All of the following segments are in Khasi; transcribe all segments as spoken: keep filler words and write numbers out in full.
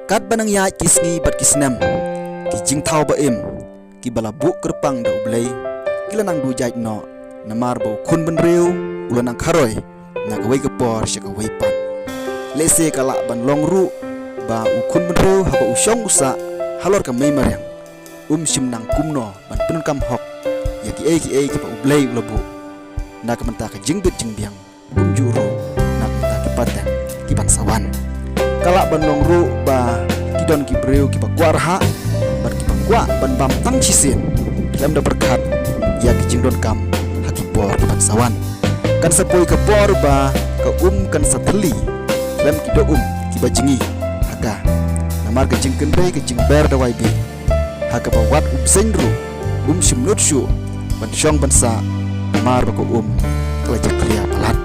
Katba nang ïaid ki sngi bad ki snem, ki jingthaw ba im kiba la buh kyrpang da U Blei ki la nang duh jait noh, namar ba u khun bynriew u la nang kharoi na kawei ka por sha kawei pat. Lehse ka lah ban long ruh ba u khun bynriew haba u shong u sah halor ka mei mariang, um shym nang kumno ban pyndonkam hok ïa kiei kiei kiba U Blei u la buh na ka bynta ka jingbit jingbiang, kumjuh ruh na ka bynta ki pateng ki ban sa wan. Ka lah ban long ruh ba ki don ki briew kiba kwah rhah bad kiba kwah ban bam tang shisien, khlem da pyrkhat ïa ki jingdonkam ha ki por ki ban sa wan. Kan sa poi ka por ba ka um kan sa thylli khlem ki doh um kiba jngi ha ka, namar ka jingkynrei ka jingber dawai bih, ha kaba wat u bseiñ ruh um shym nud shuh ban shong ban sah, namar ba ka um ka la jakhlia palat.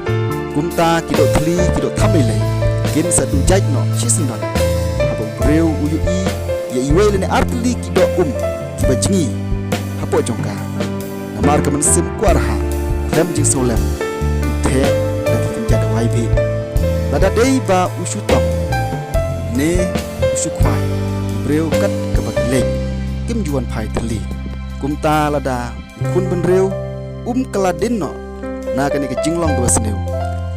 Kumta ki doh thylli, ki doh tham leilei kin sa duh jait noh shisyndon haba u briew u ïohi ïa iwei lane ar tylli ki doh um kiba jngi hapoh jong ka. Namar ka mynsiem kwah rhah khlem jingsngewlem, u theh da ki kynja dawai bih. Lada dei ba u shu tong ne u shu khwai, u briew kat kaba ki leit kim ju wan phai thylli. Kumta lada u khun bynriew um kylla dien noh na kane ka jinglong kaba sniew,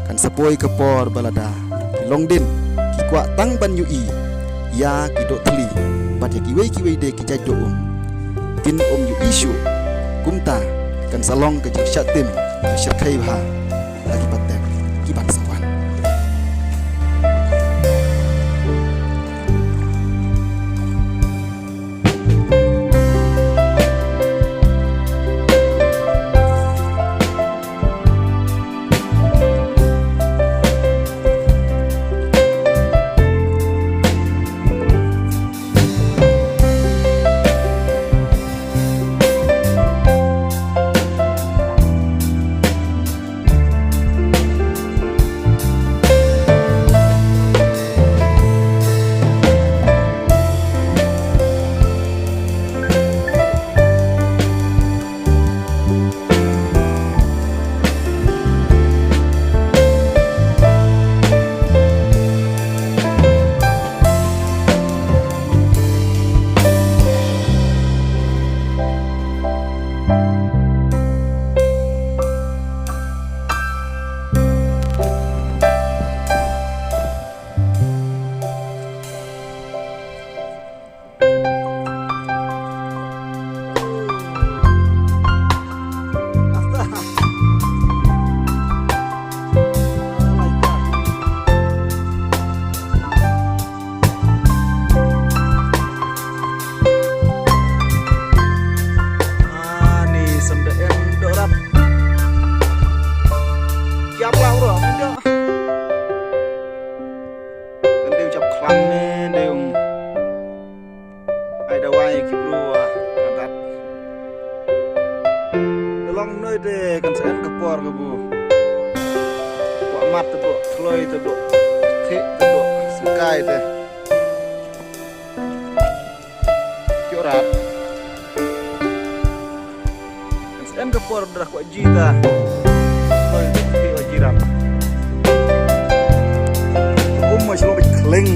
kan sa poi ka por ba lada ki long dien ki kwah tang ban ïohi ïa ki doh thylli bad ïa kiwei kiwei de ki jait doh um, kin ym ïohi shuh. Kumta kan sa long ka jingshah tim ka shyrkhei bha ha ki pateng ki ban sa wan. Ani sende em dorap. Siap lah bro, pinjam. Kan dei u jap khlam ne, dei um. Ai dawai ki bru, ah, kan dat. Da long noi te kan sa en ka por ka bu. Kwah mat te bu, kloi te bu, thik te bu, sengkai te. Kyo rat. Kan sa en ka por da kwah ji ta. Kloi te bu, thik wa ji rat. Um ma shlo bit kling.